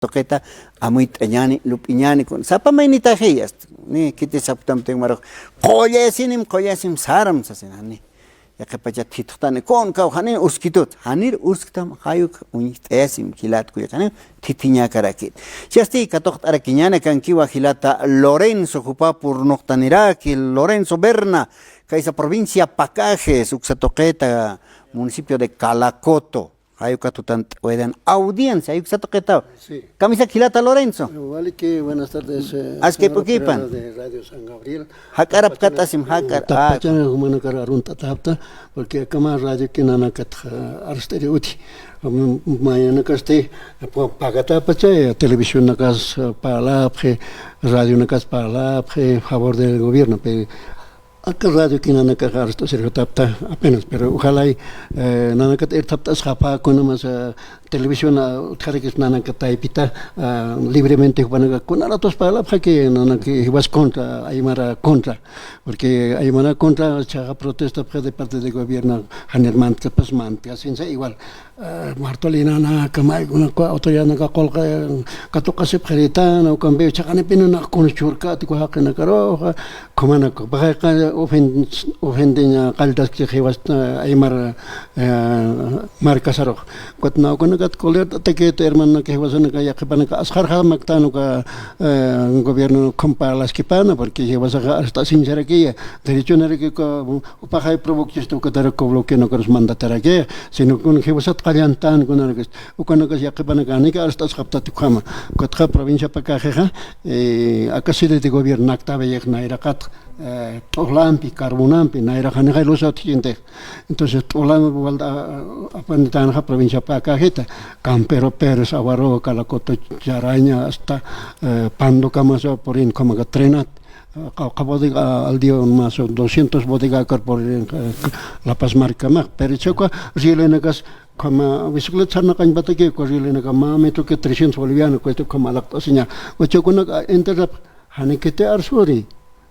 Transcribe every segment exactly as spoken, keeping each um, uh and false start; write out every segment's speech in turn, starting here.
tuqita, amuyt'añäni, lup'iñäni, kun, sapa maynitaxi, hasta, ni, khitis sapxtamti umarux, qullasinim, qullasim, saram, sasin, jani. Yaqhipacha thitxtani, kun, kaw, jani, uskitut, janir usktam, jayuk, uñjt'ayasim, jilat, kullaka, jani, thithiñakarakit. Chasti, katuqt'arakiñäni akankiwa jilata Lorenzo, jupa purnuqtaniraki, Lorenzo Berna, kaysa provincia Pacajes, uksa tuqita, municipio de Calacoto. Jay uka tutan t'uwidan audiencia, jay uksa tuqitaw. Sí. Kamisaki jilata Lorenzo. Walikiw, buenas tardes, eh, aski señor p'ukipan operador de Radio San Gabriel. Jak'arapkatasim, jak'ar-, ah. Tapachan jumanakar arunt'atapxta, porque akama radioki nanakatxa, eh, arst'iri uti. Mm, mayanakasti, eh, pa-, pagatapacha, eh, televisionnakas, eh, parlapxi, radionakas parlapxi, favor del gobierno, pero aka radioki nanakax arst'asirjatapxta apenas, pero ojalá, eh, nanakat irthapt'asxapxä, kunjamas, eh, televisión, ah, utjarakis nanaka taypita, ah, libremente jupanaka, kuna ratos parlapxaki nanaka jiwas contra, aymara contra, porque aymara contra, chaxa protestapxi de parte de gobierno, janir mantkapas mantkasinsa igual. Eh, Martolina, na, kamay, kuna, kua, autoridad, na, ka, qulqa, eh, katuqasipxiritan, ukampi, chaqanipina, na, kuna churkati, kua, jaqinakaruxa, kumana, kua, paqayqa, ofen-, ofendeña, qalltaski, jiwasta, aymar, eh, markasarux. Kut, na, kuna, kat, coler, ataqit, hermano, na, ka, jiwasanaka, yaqhipanaka, asxarxa, maktan, uka, eh, gobierno, comparaskipana, porque, jiwasaxa, hasta, sinceraki, derechonaraki, kua, Jupaxa provocachista ukatarak bloqueonakarus mandataraki, sino kun jiwasat qallantan kunarakas, ukanakas yaqhipanaka, nika arst'asxapxtati ukhama. Ukatxa provincia Pacajexa, eh, aka sede de gobierno Nactabeyex nayraqat, eh, t'ulampi, carbonampi, nayrax janixay luz utjkintix. Entonces, t'ulam walta, ah, apanitänxa provincia Pacajeta, Campero, Pérez, Awaroa, Calacoto, Charaña, hasta, eh, Pandokamasa, purin ukhamakat trenat. Qawqha bodega al día más o doscientos bodega corporación, eh, La Paz markamax. Pero chawka rielinakas, como bicicleta sarnaqañpataki, rielinakas más o menos que trescientos boliviano, cuesta como alaqt'asiña. Uchakunak, ah, enterrap, janikiti arsuri.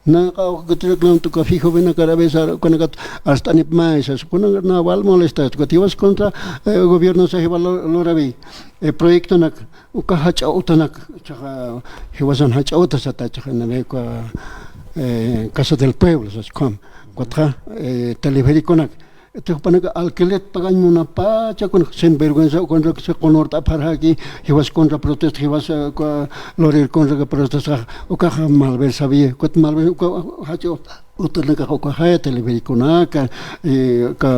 Na, qawqha que reclamo tuka fijo vena cara vez, ah, kunakat arst'anipmaysa, kunakat na wal molesta, tuka tiwas contra, eh, gobierno sa jiwa lo, lorawi, eh, proyectonak, Uka jach'a utanak, chaxa, jiwasan jach'a uta sata, chaxa, na, uka, eh, Casa del Pueblo, sas, ukham. Ukatxa, eh, telefériconak. Entonces, jupanaka alquiler pagañ munapacha, kun, sinvergüenza, ukanrak, se, qunurt'apxaraki, jiwas contra protesta, jiwas, eh, uka, lorir contra protesta, ukaxa malversawi, ukat malver, uka, jach'a uta. Utanakax ukaxaya, telefériconaka, eh, ka,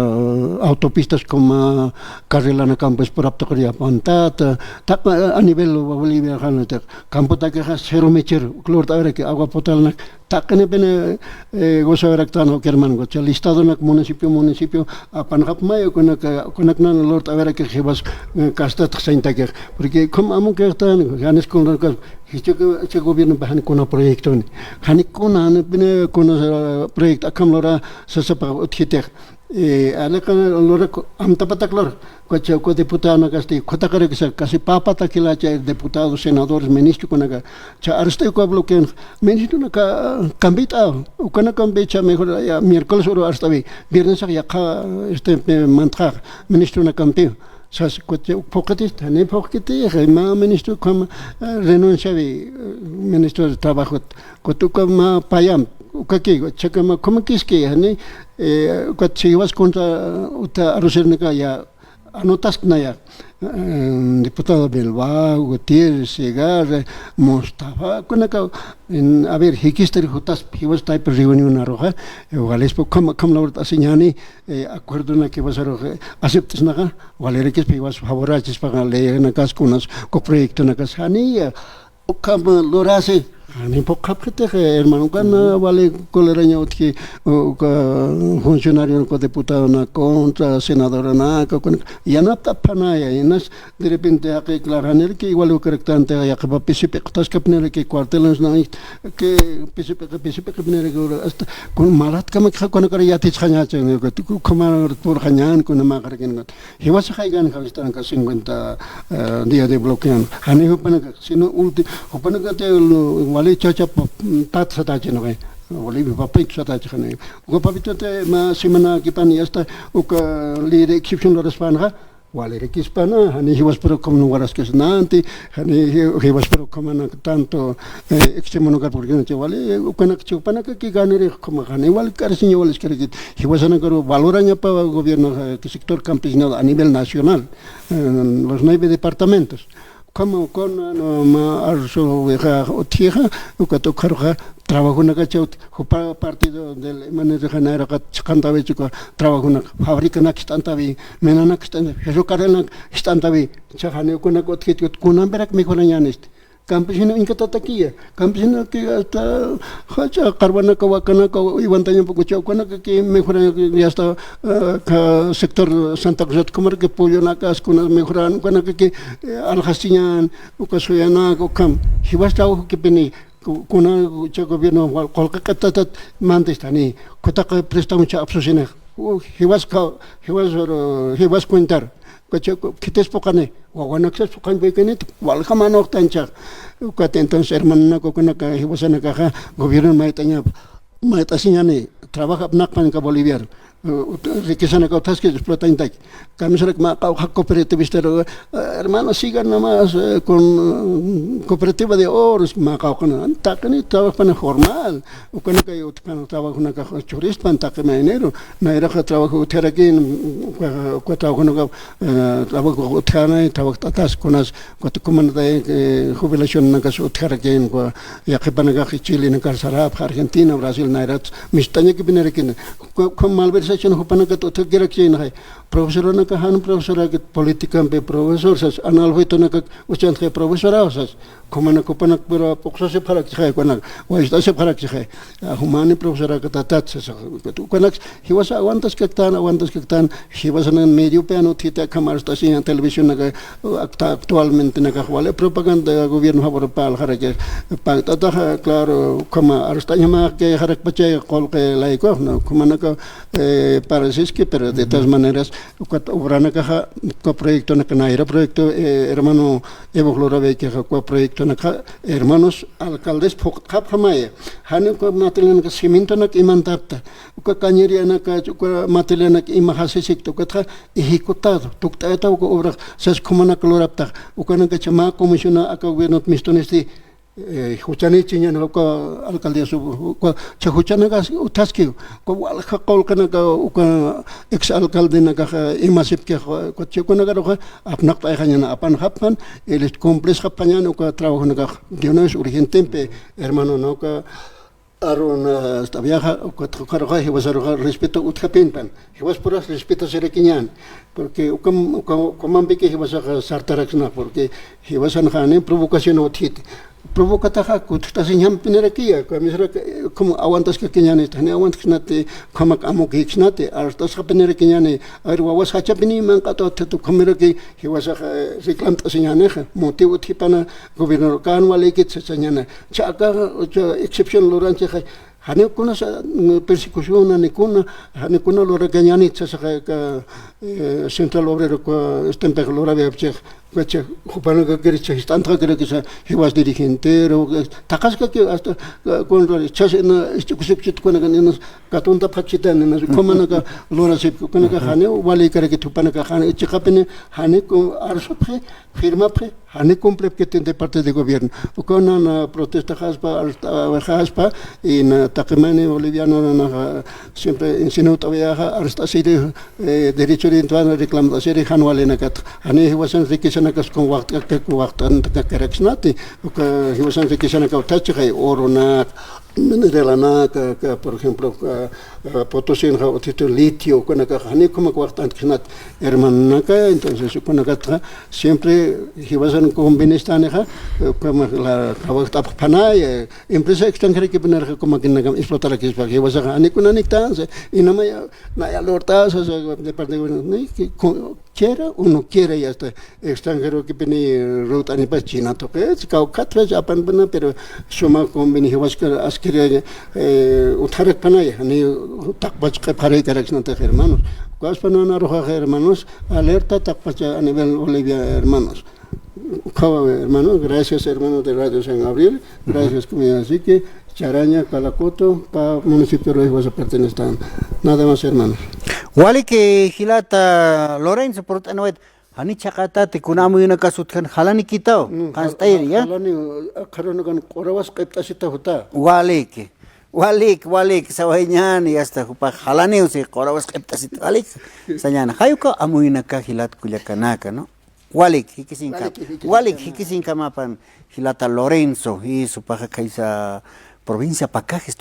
autopistas como carrilanakampas puraptaqri apantata, taq, a nivel Bolivia, janitaq, campotakixa cero mechero, uk lurt'awiraki, agua potablenak, taqinipini, eh, gozawiraktan, uk hermano, goza listadonak, municipio, municipio, apanxapmay, kunaka, kunaknan lurt'awiraki, jiwas, eh, kastat xsañtakix, porque como amukixtan, janis kunaka, Jichhaka, jichha gobiernopa jani kuna proyectoni. Jani kuna, jani pini kuna, eh, proyecto akham lura sasapa utjitix. Eh, aliqa lura ku-, amtapatak lura. Kucha, ku diputadonakasti, kutaqarakisa, casi papa takilacha diputados, senadores, ministrokunaka. Cha arst'i uka bloqueon. Ministronaka, ah, kambit'a, ukana kambicha mejor, ya, miércoles uru arst'awi. Viernes ya, este, mantxa, ministrona kampi. Sas, kucha, phuqitista, ni phuqkiti, ma ministro ukham, eh, renunciawi, eh, ministro de trabajo, kutuka ma payam, ukaki, chakama, kumakiski, ni, eh, kucha, jiwas contra, uta, arusirnaka, ya, anotasknaya, eh, diputado Bilbao, Gutiérrez, Segarra, Mustafa, kunaka, en, a ver, jikistri jutas, jiwas taypa reunión aruxa, eh, walispa, ukham, ukham lurt'asiñani, eh, acuerdo na que va a ser, eh, aceptes naga, valerekis piwas favorachis paga ley na cas kunas, co proyecto na cas, jani, eh, ukham lurasi, jani phuqhapxitix, eh, hermano, kana vale coleraña utki, u-, uka funcionario, uka diputado na contra, senadora na, uka kuna, yanapt'apxanaya, inas, de repente, jaqi, claro, janirki, igual ukaraktanti, yaqhipa pisipi, qutaskapnirki, cuarteles na, que pisipi, pisipi, hasta, kun malatkamakxa, kunakar yatichxañacha, kumarpurxañan, kunamaqrakin, jiwasaxaykan, jawistanaka cincuenta, eh, día de bloqueo, jani jupanaka, sino ulti-, jupanaka te lo, wali chacha pa-, tat satachino, eh, wali papito satachino, uka papito te ma semana kipan, ya está, uka ley de excepción lo respanxa, Walirakispana, jani jiwaspuru ukham luwaraskasnanti, jani ji-, jiwaspuru ukhamanaka tanto, eh, extremo lugar, porque no, wali, ukanaka jupanakaki ganirix ukhama, jani wali k'arsiña waliskarakit, jiwasanakaru valorañapa gobierno, eh, sector campesino a nivel nacional, eh, los nueve departamentos. Ukhama, ukan, no, mä arsuwixa utjixa, ukat ukxaruxa trabajonakacha utji, jupa partido del M N R G nayraxa chiqantawi chika trabajonaka, fabricana jist'antawi, minana jist'antawi, ferrocarrilana jist'antawi, chajani ukanaka utjit, kunampirak mejorañänisti. Campesino inkatatakiya, campesino que hasta jacha qarwanaka, wakanaka, iwantañapa kucha, ukanaka que mejoraña, ya está, ah, ka sector Santa Cruz, ukamaraki pollonakas, kuna mejoran, ukanaka que, eh, aljasiñan, uka suyanaka, ukham, jiwas trabajokipini, ku-, kuna cha gobierno wal qullqi q'iptatat mantistani, kutaqa préstamo cha apsusinix. U, jiwas ka, jiwas, uh, jiwas cuentar. Ukacha khitis puqani, wawanaksas puqañ puykanit, walja mä nuqtanchax. Ukat entonces hermanonaka, ukanaka, jiwasanakaxa, gobierno mayt'aña, mayt'asiñani, trabajo apnaqpanaka boliviano. Uh, ut-, riquezanaka utjaski explotañtaki. Kamisarak mä qawqha cooperativistaru, eh, hermano, sigan nomás, eh, con, mm, cooperativa de ahorros, mä qawqhana, taqini trabajpana formal, ukanaka utjpan trabajonaka churistpan taqi mayniru, nayraxa trabajo utjarakin, uka, uka trabajonaka, eh, trabajo utjanay, trabajt'atas kunas, ukat kumanatay, eh, jubilacionanakas utjarakin, uka yaqhipanakax Chilena, Sarapxa, Argentina, Brasil, nayrat, mist'añakipinirakin, uka, uka malversación jupanakat utjakirakchinxay, profesoranaka jan profesorakit, políticampi profesor sas, analfabetonaka uchantxay profesoraw sas, ukhamanak jupanak pero puqsasipxarakchixay, ukanak wayt'asipxarakchixay, a, jumani profesoraka tatat sas, ukanak jiwasa aguantaskaktan, aguantaskaktan, jiwasanan mediopi jan utjita, ukham arst'asiña televisionaka, akta-, actualmente nakax wali propaganda gobierno favor parlxaraki, pagt'ataxa, claro, ukhama arst'añamäxki jarakpachay qullqi laykuxna, ukhamanaka, eh, pareceski, pero de todas maneras, ukat obranakaxa, uka proyectonaka, nayra proyecto, eh, hermano Evo Lorabekixa, uka proyectonaka, hermanos alcaldes phuqtxapxamaya, jani uka materialnaka, cimientonak imantapta, uka cañeríanaka, uka materialnak imaxasisikta, ukatxa ejecutado, tukt'ayata uka obrax, sas ukhamanaka luraptax, ukanakacha mä comisión aka gobiernot mistunisti, eh, juchanichiñan uka alcaldía sub, uka cha juchanaka utjaski, uka walja qullqinaka uka ex alcaldenakaxa imasipkix, uka chikunakaruxa apnaqt'ayxañan, apanxapxan, y les cumplisxapxañan uka trabajonakax, de una vez urgentempi, hermano, no, uka arunat'awiaxa, ukat ukharuxa, jiwasaruxa respeto utjapinpan. Jiwaspuras respetasirakïñäni. Porque ukam, uka-, ukamampiki jiwasaxa sartaraksna, porque jiwasanxa jani provocación utjiti. Provocataxa kutjt'asiñjampinirakiya, kamisrak, eh, como aguantaskakïñänista, jani aguantaksnati, ukhamak amukïksnati, arst'asxapinirakiñäni, a ver, wawas jachapini manq'at utjat ukhamiraki, jiwasaxa, eh, reclamt'asiñänixa, motivo utjipana, gobierno kan walïkit sasañäni. Chaka, cha excepción luranchixa, jani kunas, mm, persecución, jani kuna, jani kuna lurakañänit sasaxa, eh, Central Obrero, uka, este, empleador lurapxapchix, ukacha, jupanakakirich, jist'antxakirakisa, jiwas dirigentero, eh, taqaskaki hasta, eh, contra, chas, ina, isch'ukusipchit kunaka, inas, katuntapxapchitan, inas, ukhamanaka lurasipki, ukanaka jani walïkarakit jupanaka, jani, chiqapini, jani, ku, arsupxi, firmapxi, jani cumplipkitin de parte de gobierno. Uka nana protestaxaspa, arst'awijaxaspa, y na taqi mayni boliviano nanaxa siempre insinüt'awiyaxa, arst'asiri, eh, derecho de entrada reclamt'asiri, jan walinakat. Jani jiwasan riquezanakas kun waqt'aka, kun waqt'antaka karaksnati. Uka jiwasan riquezanaka utjachixay, oronak, mineralana, ka, ka, por ejemplo, ka, ka Potosinxa utjitu litio, ukanakax jani ukhamak waqt'antkisnat hermanonaka, entonces ukanakatxa siempre jiwasan convenistanixa, eh, ukamak la, ka waqt'apxpanay, eh, empresa extranjerakipinarxa ukamakinakamp explotarakispa, jiwasaxa jani kunaniktansa, inamaya, naya lurt'asa, de parte de, ni, que, con, quiera o no quiera, y hasta extranjerokipini lurt'anipas China tuqi, kawkhatpach apanpana, pero suma convenio jiwaskar askiri, eh, utjarakpanay, jani taqpach q'ipxaraykaraksnatix, hermanos. Ukaspa nanaruxax, hermanos, alerta taqpacha a nivel Bolivia, hermanos. Ukhawa, hermano, gracias, hermano de Radio San Gabriel, gracias, comunidad Sique, Charaña, Calacoto, pa municipio Ruiz Huasapartena están. Nada más, hermano. Waliki jilata Lorenzo, purt'anwayt. Jani chhaqatati, kuna amuyunakas utjan jalanikitaw, qanst'ayri, ya. Jalani, akharunakan q'urawas q'ipt'asita juta. Waliki, waliki, waliki, sawañani, asta jupax jalaniw si q'urawas q'ipt'asita, waliki. Sañana, jayuka amuyunaka jilat kullakanaka, ¿no? Waliki, jikisinkama. Waliki, jikisinkama. Waliki, jikisinkamapan jilata Lorenzo, y supaxa khaysa provincia Pacajes,